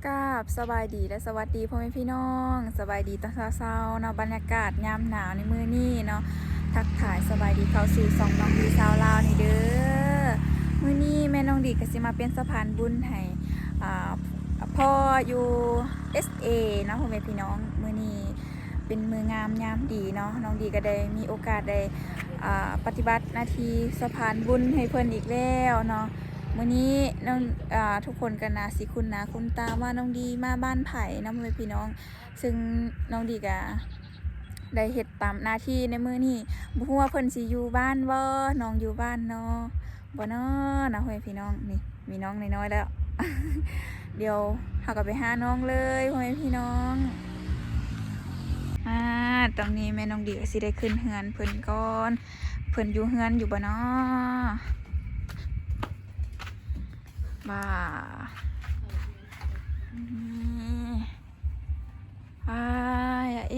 ກາບສະບາຍດີ ແລະ ສະຫວັດດີພໍ່ແມ່ພີ່ນ້ອງ, ສະບາຍດີຕອນເຊົ້າໆເນາະ, ບັນຍາກາດຍາມໜາວໃນມື້ນີ້ເນາະ, ທັກທາຍສະບາຍດີເຂົ້າສູ່ຊ່ອງນ້ອງດີຊາວລາວນີ້ເດີ້. ມື້ນີ້ແມ່ນ້ອງດີກໍຊິມາເປັນສະພານບຸນໃຫ້ ອ່າ ພໍ່ຢູ່ເອສເອເນາະ ພໍ່ແມ່ພີ່ນ້ອງ. ມື້ນີ້ ເປັນມື້ງາມຍາມດີເນາະ, ນ້ອງດີກໍໄດ້ມີໂອກາດໄດ້ ອ່າ ປະຕິບັດໜ້າທີ່ສະພານບຸນໃຫ້ເພິ່ນອີກແລ້ວເນາະ. ມື້ນີ້ນ້ອງ ອ່າ ທຸກຄົນກໍໜ້າຊິຄຸ້ນໜ້າຄຸ້ນຕາວ່ານ້ອງດີມາບ້ານໃຜເນາະ ພໍ່ແມ່ພີ່ນ້ອງ, ເຊິ່ງນ້ອງດີກໍໄດ້ເຮັດຕາມໜ້າທີ່ໃນມື້ນີ້. ບໍ່ຮູ້ວ່າເພິ່ນຊິຢູ່ບ້ານບໍ່, ນ້ອງຢູ່ບ້ານເນາະ ບໍ່ເນາະ ເນາະ ພໍ່ແມ່ພີ່ນ້ອງ. ນີ້ ມີນ້ອງນ້ອຍໆແລ້ວ. ດຽວເຮົາກໍໄປຫານ້ອງເລີຍ ພໍ່ແມ່ພີ່ນ້ອງ. ອາ ຕອນນີ້ແມ່ນ້ອງດີກໍຊິໄດ້ຂຶ້ນເຮືອນເພິ່ນກ່ອນ. ເພິ່ນຢູ່ເຮືອນຢູ່ບໍ່ເນາະ? ບາ ນີ້ ອາ ເອ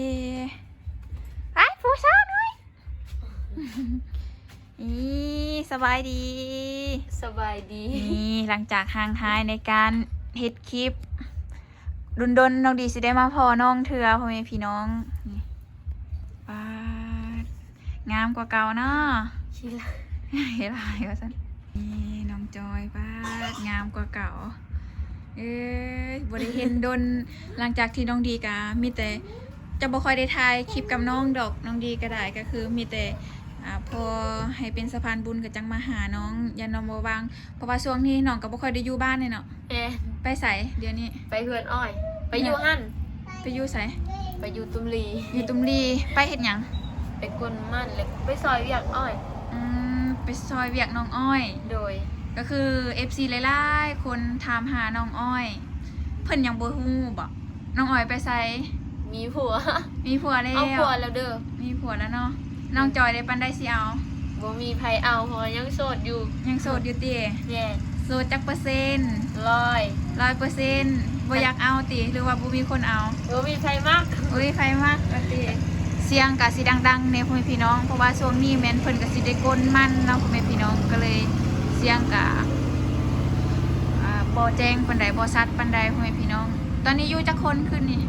ອ້າຍ ຜູ້ສາວນ້ອຍ. ອີ ສະບາຍດີ ສະບາຍດີ. ນີ້ ຫຼັງຈາກຫ່າງຫາຍໃນການເຮັດຄລິບດົນໆ, ນ້ອງດີຊິໄດ້ມາພໍ້ນ້ອງເທື່ອ ພໍ່ແມ່ພີ່ນ້ອງ. ນີ້ ປາດ ງາມກວ່າເກົ່າເນາະ. ຂີ້ຫຼາຍ ຂີ້ຫຼາຍວ່າຊັ້ນ. ນີ້ນ້ອງຈອຍ ປາດ ງາມກວ່າເກົ່າ. ເອີຍ ບໍ່ໄດ້ເຫັນດົນ, ຫຼັງຈາກທີ່ນ້ອງດີກະມີແຕ່ ຈະບໍ່ຄ່ອຍໄດ້ຖ່າຍຄລິບກັບນ້ອງດອກ, ນ້ອງດີກໍໄດ້ ກໍຄືມີແຕ່ ອ່າ ພໍໃຫ້ເປັນສະພານບຸນກໍຈັ່ງມາຫານ້ອງ, ຢ້ານນ້ອງບໍ່ວ່າງ, ເພາະວ່າຊ່ວງນີ້ນ້ອງກໍບໍ່ຄ່ອຍໄດ້ຢູ່ບ້ານເດເນາະ. ແມ່ນ. ໄປໃສດຽວນີ້? ໄປເຮືອນອ້ອຍ. ໄປຢູ່ຫັ້ນ. ໄປຢູ່ໃສ? ໄປຢູ່ຕຸມລີ. ຢູ່ຕຸມລີ. ໄປເຮັດຫຍັງ? ໄປກົນມັນ ແລະ ໄປຊ່ອຍວຽກອ້ອຍ. ອືມ ໄປຊ່ອຍວຽກນ້ອງອ້ອຍ. ໂດຍ. ກໍຄືເອັຟຊີຫຼາຍໆຄົນຖາມຫານ້ອງອ້ອຍ, ເພິ່ນຍັງບໍ່ຮູ້ບໍ? ນ້ອງອ້ອຍໄປໃສ? ມີຜົວ. ມີຜົວແລ້ວ? ເອົາຜົວແລ້ວເດີ້. ມີຜົວແລ້ວເນາະ. ນ້ອງຈອຍເດ ປານໃດຊິເອົາ? ບໍ່ມີໃຜເອົາ ເພາະວ່າຍັງໂສດຢູ່. ຍັງໂສດຢູ່ຕິ? ແມ່ນ. ໂສດຈັກເປີເຊັນ? ຮ້ອຍ. ຮ້ອຍເປີເຊັນ. ບໍ່ຢາກເອົາຕິ ຫຼືວ່າບໍ່ມີຄົນເອົາ? ບໍ່ມີໃຜມັກ. ບໍ່ມີໃຜມັກວ່າຕິ. ສຽງກະຊິດັງໆແດ່ ພໍ່ແມ່ພີ່ນ້ອງ, ເພາະວ່າຊ່ວງນີ້ແມ່ນເພິ່ນກະຊິໄດ້ກົນມັນເນາະ ພໍ່ແມ່ພີ່ນ້ອງ, ກໍເລີຍສຽງກະ ອ່າ ບໍ່ແຈ້ງປານໃດ ບໍ່ຊັດປານໃດ ພໍ່ແມ່ພີ່ນ້ອງ. ຕອນນີ້ຢູ່ຈັກຄົນຄືນນີ້?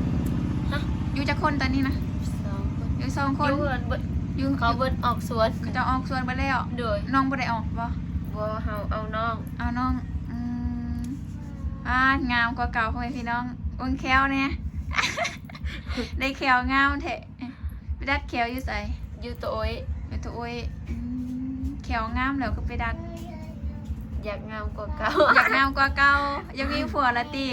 ຮະ? ຢູ່ຈັກຄົນຕອນນີ້ນະ? ສອງຄົນ. ຢູ່ສອງຄົນ. ຢູ່ເຮືອນເບິດ. ຢູ່ ເຂົາເບິດອອກສວນ. ເຂົາເຈົ້າອອກສວນເບິດແລ້ວ? ໂດຍ. ນ້ອງບໍ່ໄດ້ອອກບໍ່? ບໍ່, ເຮົາເອົານ້ອງ. ເອົານ້ອງ. ອືມ. ອາ ງາມກວ່າເກົ່າ ພໍ່ແມ່ພີ່ນ້ອງ. ເບິ່ງແຂ້ວແດ່. ໄດ້ແຂ້ວງາມແທ້. ໄປດັດແຂ້ວຢູ່ໃສ? ຢູ່ໂຕໂອ້ຍ. ຢູ່ໂຕໂອ້ຍ. ອືມ. ແຂ້ວງາມແລ້ວຄືໄປດັດ? ຢາກງາມກວ່າເກົ່າ. ຢາກງາມກວ່າເກົ່າ. ຢາກມີຜົວລະຕິ?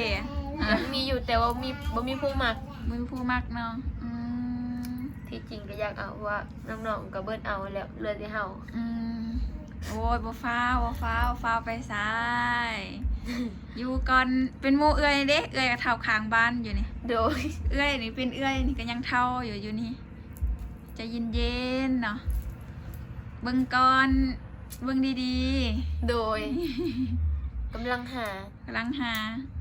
ຢາກມີຢູ່ ແຕ່ວ່າມີ ບໍ່ມີຜູ້ມັກ. ບໍ່ມີຜູ້ມັກເນາະ. ອືມ. ທີ່ຈິງກໍຢາກເອົາ ເພາະວ່ານ້ອງໆກໍເບິດເອົາແລ້ວ ເຫຼືອແຕ່ເຮົາ. ອືມ. ໂອ້ຍ ບໍ່ຟ້າວ ບໍ່ຟ້າວ ຟ້າວໄປໃສ? ຢູ່ກ່ອນ. ເປັນໝູ່ເອື້ອຍເດ້, ເອື້ອຍກໍເຖົ້າຂ້າງບ້ານຢູ່ນີ້. ໂດຍ. ເອື້ອຍນີ້ເປັນເອື້ອຍນີ້ກໍຍັງເຖົ້າຢູ່ ຢູ່ນີ້. ໃຈເຢັນໆເນາະ. ເບິ່ງກ່ອນ. ເບິ່ງດີໆ. ໂດຍ. ກຳລັງຫາ. ກຳລັງຫາ.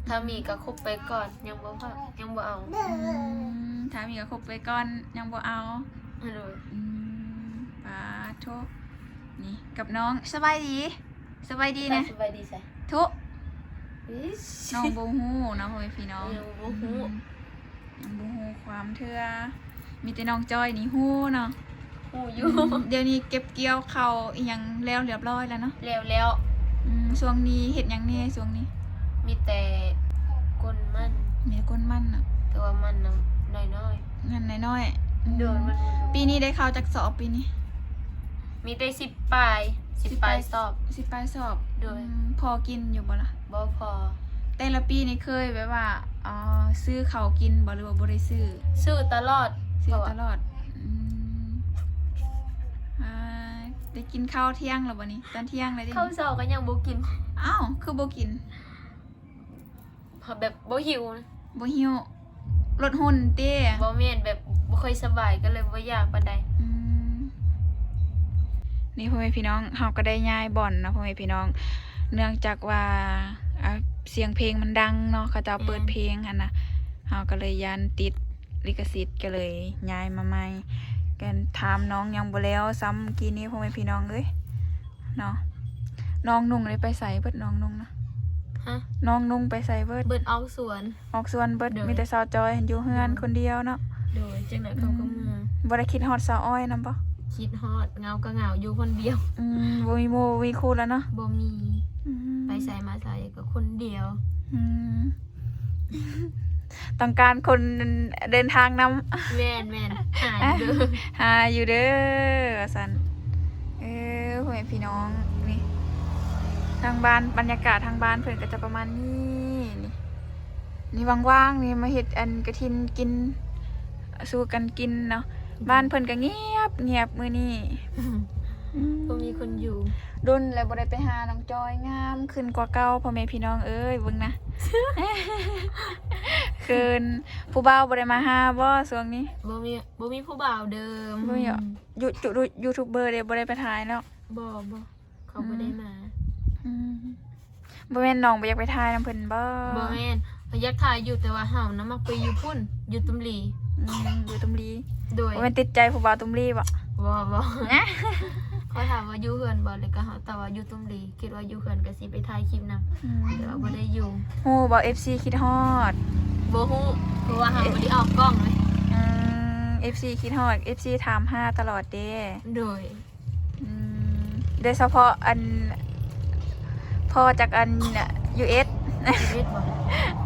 ຖ້າມີກໍຄົບໄປກ່ອນ, ຍັງບໍ່ ຍັງບໍ່ເອົາ. ອືມ. ຖ້າມີກໍຄົບໄປກ່ອນ, ຍັງບໍ່ເອົາ. ໂດຍ. ອືມ. ປາໂທ. ນີ້ກັບນ້ອງ. ສະບາຍດີ. ສະບາຍດີນະ. ສະບາຍດີໃສ? ທຸ. ນ້ອງບໍ່ຮູ້ເນາະ ພໍ່ແມ່ພີ່ນ້ອງ. ຍັງບໍ່ຮູ້. ອືມ. ຍັງບໍ່ຮູ້ຄວາມເທື່ອ. ມີແຕ່ນ້ອງຈ້ອຍນີ້ຮູ້ເນາະ. ຮູ້ຢູ່. ອືມ. ດຽວນີ້ເກັບກ່ຽວເຂົ້າອີ່ຫຍັງແລ້ວລຽບຮ້ອຍແລ້ວເນາະ? ແລ້ວແລ້ວ. ອືມ. ຊ່ວງນີ້ເຮັດຫຍັງແດ່ຊ່ວງນີ້? ມີແຕ່ກົນມັນ. ມີແຕ່ກົນມັນເນາະ? ແຕ່ວ່າມັນນະນ້ອຍໆ. ມັນນ້ອຍໆ. ໂດຍ. ອືມ. ມັນ ປີນີ້ໄດ້ເຂົ້າຈັກສອບປີນີ້? ມີແຕ່ສິບປາຍ. ສິບປາຍສອບ. ສິບປາຍສອບ. ໂດຍ. ອືມ. ພໍກິນຢູ່ບໍ່ລະ? ບໍ່ພໍ. ແຕ່ລະປີນີ້ເຄີຍແບບວ່າ ເອີ ຊື້ເຂົ້າກິນບໍ່ ຫຼືວ່າບໍ່ໄດ້ຊື້? ຊື້ຕະຫຼອດ. ຊື້ຕະຫຼອດ. ອືມ. ອ່າ ໄດ້ກິນເຂົ້າທ່ຽງແລ້ວບໍ່ນີ້? ຕອນທ່ຽງແລ້ວເດ້. ເຂົ້າເຊົ້າກໍຍັງບໍ່ກິນ. ອ້າວ ຄືບໍ່ກິນ? ເພາະແບບບໍ່ຫິວ. ບໍ່ຫິວ. ລົດຮຸ່ນຕິ? ບໍ່ແມ່ນ, ແບບບໍ່ຄ່ອຍສະບາຍ ກໍເລີຍບໍ່ຢາກປານໃດ. ອືມ. ນີ້ພໍ່ແມ່ພີ່ນ້ອງ, ເຮົາກໍໄດ້ຍ້າຍບ່ອນເນາະ ພໍ່ແມ່ພີ່ນ້ອງ, ເນື່ອງຈາກວ່າ ອ່າ ສຽງເພງມັນດັງເນາະ, ເຂົາເຈົ້າເປີດເພງຫັ້ນນະ, ເຮົາກໍເລີຍຢ້ານຕິດລິຂະສິດ, ກໍເລີຍຍ້າຍມາໃໝ່. ກໍຖາມນ້ອງຍັງບໍ່ແລ້ວຊ້ຳກີ້ນີ້ ພໍ່ແມ່ພີ່ນ້ອງເອີຍເນາະ. ນ້ອງນຸ່ງໄດ້ໄປໃສເບິດ? ນ້ອງນຸ່ງນະ? ຮະ ນ້ອງນຸ່ງໄປໃສເບິດ? ເບິດອອກສວນ ອອກສວນເບິດ. ໂດຍ ມີແຕ່ສາວຈອຍຫັ້ນຢູ່ເຮືອນ ໂດຍ ຄົນດຽວເນາະ. ໂດຍ ຈັ່ງໃດເຂົາກໍເມືອ. ອືມ ບໍ່ໄດ້ຄິດຮອດສາວອ້ອຍນຳບໍ່? ຄິດຮອດ ເຫງົາກໍເຫງົາຢູ່ຄົນດຽວ. ອືມ ບໍ່ມີໝູ່ບໍ່ມີຄູ່ແລ້ວເນາະ? ບໍ່ມີ. ອືມ ໄປໃສມາໃສກໍຄົນດຽວ. ອືມ ຕ້ອງການຄົນເດີນທາງນຳ. ແມ່ນໆ ຫາຢູ່ເດີ ຫາຢູ່ເດີ ວ່າຊັ້ນ. ເອີ ພໍ່ແມ່ພີ່ນ້ອງ ນີ້ທາງບ້ານ ບັນຍາກາດທາງບ້ານເພິ່ນກໍຈະປະມານນີ້. ນີ້ ນີ້ວ່າງໆ ນີ້ມາເຮັດອັນກະຖິນກິນ ສູ່ກັນກິນເນາະ. ອືມ ບ້ານເພິ່ນກໍງຽບໆ ມື້ນີ້. ອືມ ບໍ່ມີຄົນຢູ່. ດົນແລ້ວບໍ່ໄດ້ໄປຫານ້ອງຈອຍ ງາມຂຶ້ນກວ່າເກົ່າ ພໍ່ແມ່ພີ່ນ້ອງເອີຍ ເບິ່ງນະ. ເຂີນ. ຜູ້ບ່າວບໍ່ໄດ້ມາຫາບໍ່ຊ່ວງນີ້? ບໍ່ມີ ບໍ່ມີຜູ້ບ່າວເດີ. ບໍ່ມີຫວາ? ອືມ ຢູ ຢູ ຢູທູບເບີເດ ບໍ່ໄດ້ໄປຖ່າຍເນາະ? ບໍ່ ບໍ່ ເຂົາບໍ່ໄດ້ມາ. ອືມ ອືມ ບໍ່ແມ່ນນ້ອງບໍ່ຢາກໄປຖ່າຍນຳເພິ່ນບໍ່? ບໍ່ແມ່ນ ເຂົາຢາກຖ່າຍຢູ່ ແຕ່ວ່າເຮົານະມັກໄປຢູ່ພຸ້ນ ຢູ່ຕຸມລີ. ອືມ ຢູ່ຕຸມລີ. ໂດຍ ບໍ່ແມ່ນຕິດໃຈຜູ້ບ່າວຕຸມລີບໍ່? ບໍ່ ບໍ່ ເຂົາຖາມວ່າຢູ່ເຮືອນບໍ່ ແລ້ວກໍເຮົາຕອບວ່າຢູ່ຕຸມລີ ຄິດວ່າຢູ່ເຮືອນກໍຊິໄປຖ່າຍຄລິບນຳ. ອືມ ແຕ່ວ່າບໍ່ໄດ້ຢູ່. ຮູ້ບໍ່ ເອັຟຊີຄິດຮອດ? ບໍ່ຮູ້ ເພາະວ່າເຮົາບໍ່ໄດ້ອອກກ້ອງເລີຍ. ອືມ ເອັຟຊີຄິດຮອດ ເອັຟຊີຖາມຫາຕະຫຼອດເດ້. ໂດຍ. ອືມ ໂດຍສະເພາະອັນ ພໍ່ຈາກອັນ ຢູເອສ ຢູເອສບໍ່?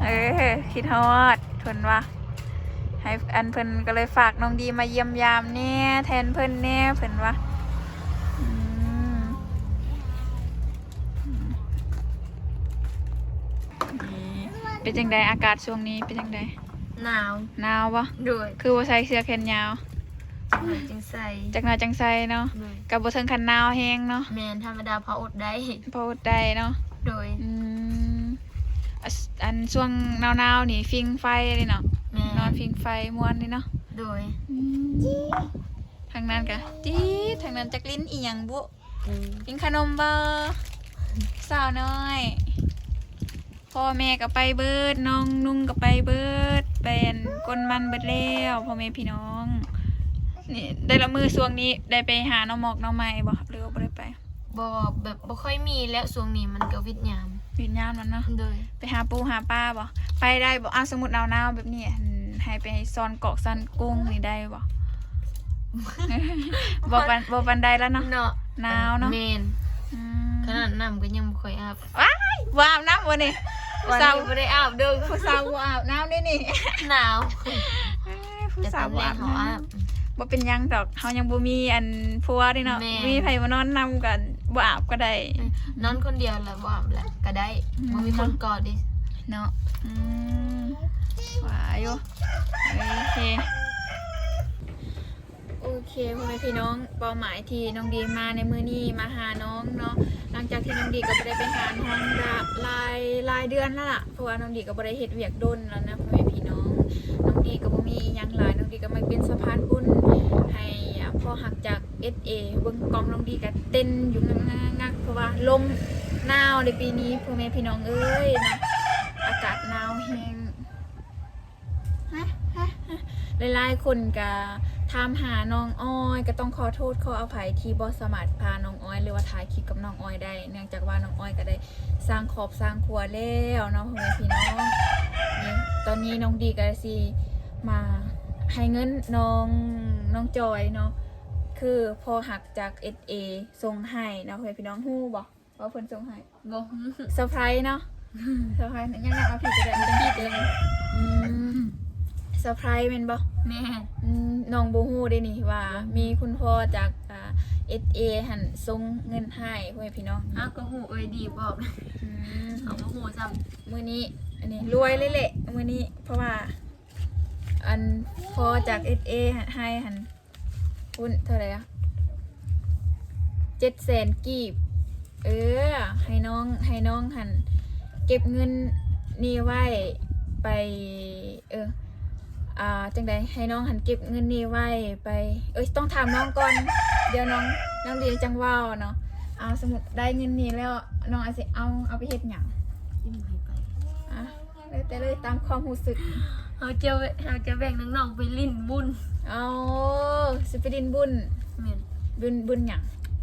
ເອີ ຄິດຮອດເພິ່ນວ່າ ໃຫ້ອັນ ເພິ່ນກໍເລີຍຝາກນ້ອງດີມາຢ້ຽມຢາມແດ່ ແທນເພິ່ນແດ່ ເພິ່ນວ່າ. ອືມ ເປັນຈັ່ງໃດ ອາກາດຊ່ວງນີ້ເປັນຈັ່ງໃດ? ໜາວ. ໜາວບໍ່? ໂດຍ. ຄືບໍ່ໃສ່ເສື້ອແຂນຍາວ? ຈັກໜ້ອຍຈຶ່ງໃສ່. ຈັກໜ້ອຍຈັ່ງໃສ່ເນາະ. ໂດຍ. ກໍບໍ່ເຖິງຂັ້ນໜາວແຮງເນາະ. ແມ່ນ ທຳມະດາພໍອົດໄດ້. ພໍອົດໄດ້ເນາະ. ໂດຍ. ອືມ ອັນ ອັນຊ່ວງໜາວໆນີ້ຟິງໄຟເດ້ເນາະ. ແມ່ນ. ນອນຟິງໄຟມ່ວນເດ້ເນາະ. ໂດຍ. ອືມ ທາງນັ້ນກະຕິດ ທາງນັ້ນຈັກຫຼິ້ນອີ່ຫຍັງບຸ. ອືມ ກິນຂະໜົມບໍ່ ສາວນ້ອຍ? ພໍ່ແມ່ກໍໄປເບິດ ນ້ອງນຸ່ງກໍໄປເບິດ ໄປອັນກົນມັນເບິດແລ້ວ ພໍ່ແມ່ພີ່ນ້ອງ. ນີ້ ແຕ່ລະມື້ຊ່ວງນີ້ໄດ້ໄປຫາໜໍ່ໝອກໜໍ່ໄມ້ບໍ່ ຫຼືວ່າບໍ່ໄດ້ໄປ? ບໍ່ ແບບບໍ່ຄ່ອຍມີແລ້ວ ຊ່ວງນີ້ມັນກໍຫວິດຍາມ. ຫວິດຍາມແລ້ວເນາະ. ໂດຍ. ໄປຫາປູຫາປາບໍ່? ໄປໄດ້ບໍ່? ອ້າວ ສົມມຸດໜາວໆແບບນີ້ ອັນ ໃຫ້ໄປຊ່ອນກອກຊ່ອນກຸ້ງນີ້ໄດ້ບໍ່? ບໍ່ປານ ບໍ່ປານໃດແລ້ວເນາະ. ເນາະ ໜາວເນາະ. ແມ່ນ. ອືມ ຂະໜາດນ້ຳກໍຍັງບໍ່ຄ່ອຍອາບ. ວ້າຍ ບໍ່ອາບນ້ຳບໍ່ນີ້? ຜູ້ສາວບໍ່ໄດ້ອາບເດີ. ຜູ້ສາວບໍ່ອາບນ້ຳເດ້ນີ້ ໜາວ. ເອີ ຜູ້ສາວບໍ່ອາບນ້ຳ. ບໍ່ເປັນຫຍັງດອກ ເຮົາຍັງບໍ່ມີອັນຜົວເດ້ເນາະ. ແມ່ນ. ມີໃຜມານອນນຳກໍບໍ່ອາບກໍໄດ້. ເອີ ນອນຄົນດຽວລະບໍ່ອາບລະກໍໄດ້. ອືມ ບໍ່ມີຄົນກອດເດ້ເນາະ. ອືມ ວ່າຢູ່. ໂອເຄ ໂອເຄ ພໍ່ແມ່ພີ່ນ້ອງ ເປົ້າໝາຍທີ່ນ້ອງດີມາໃນມື້ນີ້ ມາຫານ້ອງເນາະ ຫຼັງຈາກທີ່ນ້ອງດີກໍບໍ່ໄດ້ໄປຫານ້ອງດາຫຼາຍ ຫຼາຍເດືອນແລ້ວລະ ເພາະວ່ານ້ອງດີກໍບໍ່ໄດ້ເຮັດວຽກດົນແລ້ວນະ ພໍ່ແມ່ພີ່ນ້ອງ. ນ້ອງດີກໍບໍ່ມີອີ່ຫຍັງຫຼາຍ ນ້ອງດີກໍມາເປັນສະພານບຸນໃຫ້ ອາ ພໍ່ຮັກຈາກເອສເອ ເບິ່ງກ້ອງ ນ້ອງດີກໍເຕັ້ນຢູ່ງັກໆໆ ເພາະວ່າລົມໜາວໃນປີນີ້ ພໍ່ແມ່ພີ່ນ້ອງເອີຍເນາະ ອາກາດໜາວແຮງ. ຫຼາຍໆຄົນກະຖາມຫານ້ອງອອຍ ກະຕ້ອງຂໍໂທດຂໍອະໄພທີ່ບໍ່ສາມາດພານ້ອງອອຍ ຫຼືວ່າຖ່າຍຄລິບກັບນ້ອງອອຍໄດ້ ເນື່ອງຈາກວ່ານ້ອງອອຍກະໄດ້ສ້າງຄອບສ້າງຄົວແລ້ວເນາະ ພໍ່ແມ່ພີ່ນ້ອງ. ນີ້ ຕອນນີ້ນ້ອງດີກະຊິມາໃຫ້ເງິນນ້ອງ ນ້ອງຈອຍເນາະ ຄືພໍ່ຮັກຈາກເອສເອສົ່ງໃຫ້ເນາະ ພໍ່ແມ່ພີ່ນ້ອງ ຮູ້ບໍ່? ວ່າເພິ່ນສົ່ງໃຫ້ ບໍ່ຮູ້ ເຊີໄພຣສ໌ເນາະ. ເຊີໄພຣສ໌ ຍັງ ຍັງເອົາຜິດກໍໄດ້ ບໍ່ຕ້ອງຜິດເລີຍ. ອືມ ເຊີໄພຣສ໌ແມ່ນບໍ່? ແມ່ນ. ອືມ ນ້ອງບໍ່ຮູ້ເດ້ນີ້ວ່າ ບໍ່ຮູ້ ມີຄຸນພໍ່ຈາກ ອ່າ ເອສເອຫັ້ນສົ່ງເງິນໃຫ້ ພໍ່ແມ່ພີ່ນ້ອງ. ອ້າວ ກໍຮູ້ເອີຍ ດີບອກ. ອືມ ເຮົາບໍ່ຮູ້ຊ້ຳ. ມື້ນີ້ ອັນນີ້ລວຍເລີຍແຫຼະມື້ນີ້ ເພາະວ່າ ອັນພໍ່ຈາກເອສເອໃຫ້ຫັ້ນ ພຸ້ນເທົ່າໃດອະ ເຈັດແສນກີບ. ເອີ ໃຫ້ນ້ອງ ໃຫ້ນ້ອງຫັ້ນເກັບເງິນນີ້ໄວ້ໄປ ເອີ ອ່າ ຈັ່ງໃດ ໃຫ້ນ້ອງຫັ້ນເກັບເງິນນີ້ໄວ້ໄປ ເອີຍ ຕ້ອງຖາມນ້ອງກ່ອນ ດຽວນ້ອງ ນ້ອງດີຈັ່ງເວົ້າເນາະ. ເອົາ ສົມມຸດໄດ້ເງິນນີ້ແລ້ວ ນ້ອງອາດຊິເອົາ ເອົາໄປເຮັດຫຍັງ? ອາ ແລ້ວແຕ່ເລີຍ ຕາມຄວາມຮູ້ສຶກ. ເຮົາຈະ ເຮົາຈະແບ່ງນ້ອງໆໄປຫຼິ້ນບຸນ. ອໍ ຊິໄປຫຼິ້ນບຸນ. ແມ່ນ. ບຸນ ບຸນຫຍັງ?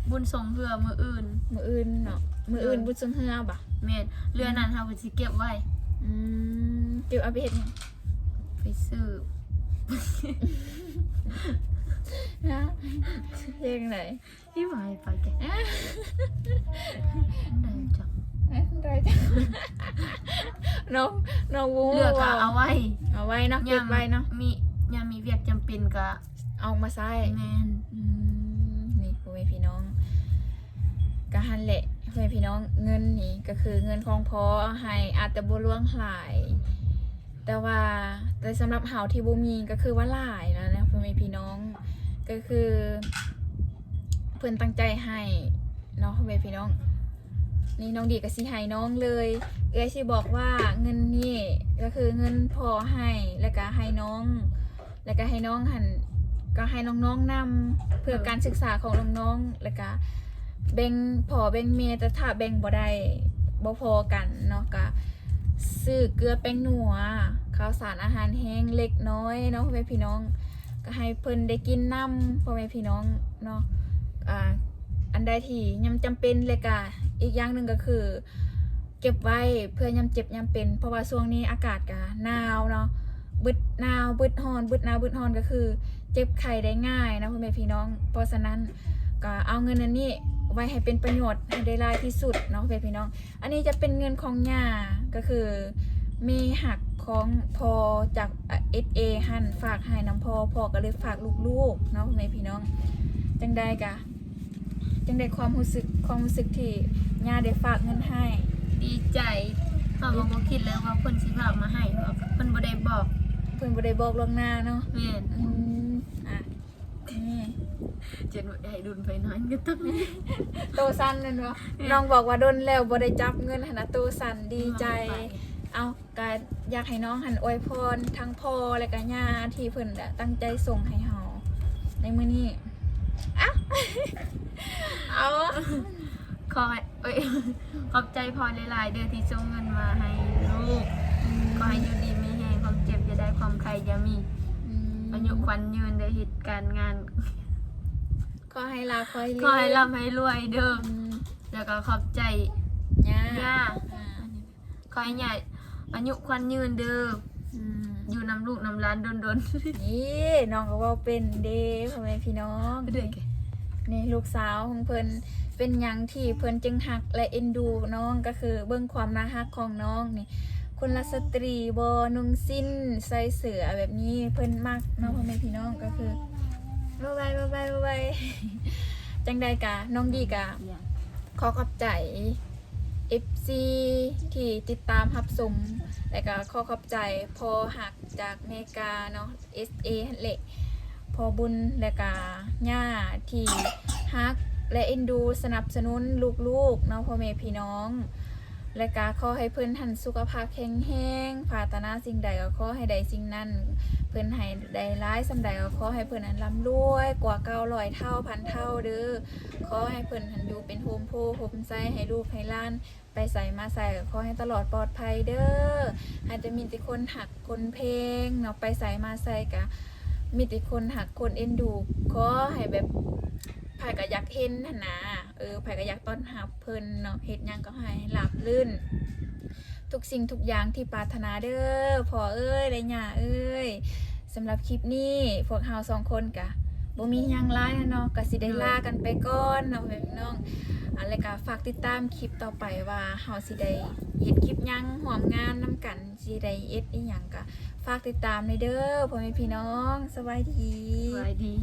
ບຸນຊ່ວງເຮືອມື້ອື່ນ. ມື້ອື່ນເນາະ. ມື້ອື່ນ ເອີ ບຸນຊ່ວງເຮືອບໍ? ແມ່ນ ເຫຼືອນັ້ນເຮົາກໍຊິເກັບໄວ້. ອືມ ເກັບເອົາໄປເຮັດຫຍັງ? ໄປຊື້ ຮະ ເຮັດຈັ່ງໃດ? ອີ່ຫວາຍໄປແກ ໄດ້ຈັກ ເອີ ໄດ້ຈັກ ນ້ອງ ນ້ອງບໍ່ຮູ້ ເຫຼືອກໍເອົາໄວ້ ເອົາໄວ້ເນາະ ເກັບໄວ້ເນາະ ມີ ຍາມມີວຽກຈຳເປັນກໍເອົາມາໃຊ້ ແມ່ນ ອືມ ນີ້ພໍ່ແມ່ພີ່ນ້ອງ ກໍຫັ້ນແຫຼະ ພໍ່ແມ່ພີ່ນ້ອງ ເງິນນີ້ກໍຄືເງິນຂອງພໍ່ໃຫ້ ອາດຈະບໍ່ຫຼວງຫຼາຍ ແຕ່ວ່າ ແຕ່ສຳລັບເຮົາທີ່ບໍ່ມີກໍຄືວ່າຫຼາຍແລ້ວນະ ພໍ່ແມ່ພີ່ນ້ອງ ກໍຄືເພິ່ນຕັ້ງໃຈໃຫ້ເນາະ ພໍ່ແມ່ພີ່ນ້ອງ. ນີ້ນ້ອງດີກໍຊິໃຫ້ນ້ອງເລີຍ ເອື້ອຍຊິບອກວ່າເງິນນີ້ກໍຄືເງິນພໍ່ໃຫ້ ແລ້ວກໍໃຫ້ນ້ອງ ແລ້ວກໍໃຫ້ນ້ອງຫັ້ນ ກໍໃຫ້ນ້ອງໆນຳ ເພື່ອການສຶກສາຂອງນ້ອງໆ ແລ້ວກໍແບ່ງພໍ່ແບ່ງແມ່ ແຕ່ຖ້າແບ່ງບໍ່ໄດ້ ບໍ່ພໍກັນເນາະ ກໍຊື້ເກືອແປ້ງນົວ ເຂົ້າສານອາຫານແຫ້ງເລັກນ້ອຍເນາະ ພໍ່ແມ່ພີ່ນ້ອງ ກໍໃຫ້ເພິ່ນໄດ້ກິນນຳ ພໍ່ແມ່ພີ່ນ້ອງເນາະ ອ່າ ອັນໃດທີ່ຍາມຈຳເປັນ ແລ້ວກໍອີກຢ່າງໜຶ່ງກໍຄື ເກັບໄວ້ເພື່ອຍາມເຈັບຍາມເປັນ ເພາະວ່າຊ່ວງນີ້ອາກາດກະໜາວເນາະ ບຶດໜາວບຶດຮ້ອນ ບຶດໜາວບຶດຮ້ອນ ກໍຄືເຈັບໄຂ້ໄດ້ງ່າຍເນາະ ພໍ່ແມ່ພີ່ນ້ອງ. ເພາະສະນັ້ນກໍເອົາເງິນອັນນີ້ໄວ້ໃຫ້ເປັນປະໂຫຍດໃຫ້ໄດ້ຫຼາຍທີ່ສຸດເນາະ ພໍ່ແມ່ພີ່ນ້ອງ. ອັນນີ້ຈະເປັນເງິນຂອງຍ່າ ກໍຄືແມ່ຮັກຂອງພໍ່ຈາກ ເອສເອ ຫັ້ນ ຝາກໃຫ້ນຳພໍ່ ພໍ່ກໍເລີຍຝາກລູກໆເນາະ ພໍ່ແມ່ພີ່ນ້ອງ. ຈັ່ງໃດກະ ຈັ່ງໃດຄວາມຮູ້ສຶກ ຄວາມຮູ້ສຶກທີ່ຍ່າໄດ້ຝາກເງິນໃຫ້? ດີໃຈ ເຮົາກໍບໍ່ຄິດເລີຍວ່າເພິ່ນຊິຝາກມາໃຫ້ ເພິ່ນບໍ່ໄດ້ບອກ ເພິ່ນບໍ່ໄດ້ບອກລ່ວງໜ້າເນາະ. ແມ່ນ ອືມ ອ່ະ ນີ້ ຈົນໃຫ້ດຸນໄປນອນກໍຕ້ອງ ໂຕສັ່ນແມ່ນບໍ່? ແມ່ນ ນ້ອງບອກວ່າດົນແລ້ວບໍ່ໄດ້ຈັບເງິນຫັ້ນນະ ໂຕສັ່ນດີໃຈ ເອົາ ກໍຢາກໃຫ້ນ້ອງຫັ້ນອວຍພອນທັງພໍ່ ແລະກະຍ່າທີ່ເພິ່ນແບບຕັ້ງໃຈສົ່ງໃຫ້ເຮົາໃນມື້ນີ້. ເອົ້າ ເອົາ ຂໍໃຫ້ ເອີຍ ຂອບໃຈພໍ່ຫຼາຍໆເດີທີ່ສົ່ງເງິນມາໃຫ້ລູກ. ອືມ ຂໍໃຫ້ຢູ່ດີມີແຮງ ຄວາມເຈັບຢ່າໄດ້ ຄວາມໄຂ້ຢ່າມີ. ອືມ ອາຍຸຂວັນຍືນເດີ ເຮັດການງານ ຂໍໃຫ້ລ່ຳ ຂໍໃຫ້ ຂໍໃຫ້ລ່ຳໃຫ້ລວຍເດີ. ອືມ ແລ້ວກໍຂອບໃຈຍ່າ ຍ່າ ອ່າ ຂໍໃຫ້ຍ່າອາຍຸຂວັນຍືນເດີ. ອືມ ຢູ່ນຳລູກນຳຫຼານດົນໆ. ນີ້ ນ້ອງກໍເວົ້າເປັນເດ້ ພໍ່ແມ່ພີ່ນ້ອງ. ນີ້ລູກສາວຂອງເພິ່ນ ເປັນຫຍັງທີ່ເພິ່ນຈຶ່ງຮັກ ແລະ ເອັນດູນ້ອງ ກໍຄືເບິ່ງຄວາມໜ້າຮັກຂອງນ້ອງນີ້. ຄຸນລະສະຕຣີບໍ່ ນຸ່ງສິ້ນ ໃສ່ເສື້ອແບບນີ້ ເພິ່ນມັກເນາະ ພໍ່ແມ່ພີ່ນ້ອງ. ກໍຄື ບາຍບາຍ ບາຍບາຍ ບາຍບາຍ. ຈັ່ງໃດກະ ນ້ອງດີກະ ຂໍຂອບໃຈ ເອັຟຊີ ທີ່ຕິດຕາມຮັບຊົມ ແລະກະຂໍຂອບໃຈພໍ່ຮັກຈາກເມກາເນາະ ເອສເອ ຫັ້ນແຫຼະ ພໍ່ບຸນ ແລະກະຍ່າທີ່ຮັກ ແລະ ເອັນດູສະໜັບສະໜູນລູກໆເນາະ ພໍ່ແມ່ພີ່ນ້ອງ. ແລະກະຂໍໃຫ້ເພິ່ນຫັ້ນສຸຂະພາບແຂງແຮງ ປາດຖະໜາສິ່ງໃດກໍຂໍໃຫ້ໄດ້ສິ່ງນັ້ນ ເພິ່ນໃຫ້ໄດ້ຫຼາຍສ່ຳໃດກໍຂໍໃຫ້ເພິ່ນຫັ້ນລ່ຳລວຍກວ່າເກົ່າຮ້ອຍເທົ່າພັນເທົ່າເດີ. ຂໍໃຫ້ເພິ່ນຫັ້ນຢູ່ເປັນໂຮມໂພໂຮມໄຊໃຫ້ລູກໃຫ້ຫຼານ ໄປໃສມາໃສກໍຂໍໃຫ້ຕະຫຼອດປອດໄພເດີ. ໃຫ້ແຕ່ມີແຕ່ຄົນຮັກຄົນແພງເນາະ ໄປໃສມາໃສກໍມີແຕ່ຄົນຮັກຄົນເອັນດູ. ຂໍໃຫ້ແບບ ໃຜກໍຢາກເຫັນຫັ້ນນະ ເອີ ໃຜກໍຢາກຕ້ອນຮັບເພິ່ນເນາະ ເຮັດຫຍັງກໍໃຫ້ລາບລື່ນ ທຸກສິ່ງທຸກຢ່າງທີ່ປາດຖະໜາເດີ ພໍ່ເອີຍ ແລະ ຍ່າເອີຍ. ສຳລັບຄລິບນີ້ ພວກເຮົາສອງຄົນກະບໍ່ມີຫຍັງຫຼາຍແລ້ວເນາະ ກະຊິໄດ້ລາກັນໄປກ່ອນເນາະ ພໍ່ແມ່ພີ່ນ້ອງ. ອ່າ ແລະກະຝາກຕິດຕາມຄລິບຕໍ່ໄປວ່າເຮົາຊິໄດ້ເຮັດຄລິບຫຍັງ ຮ່ວມງານນຳກັນ ຊິໄດ້ເຮັດອີ່ຫຍັງ ກະຝາກຕິດຕາມແດ່ເດີ ພໍ່ແມ່ພີ່ນ້ອງ. ສະບາຍດີ ສະບາຍດີ.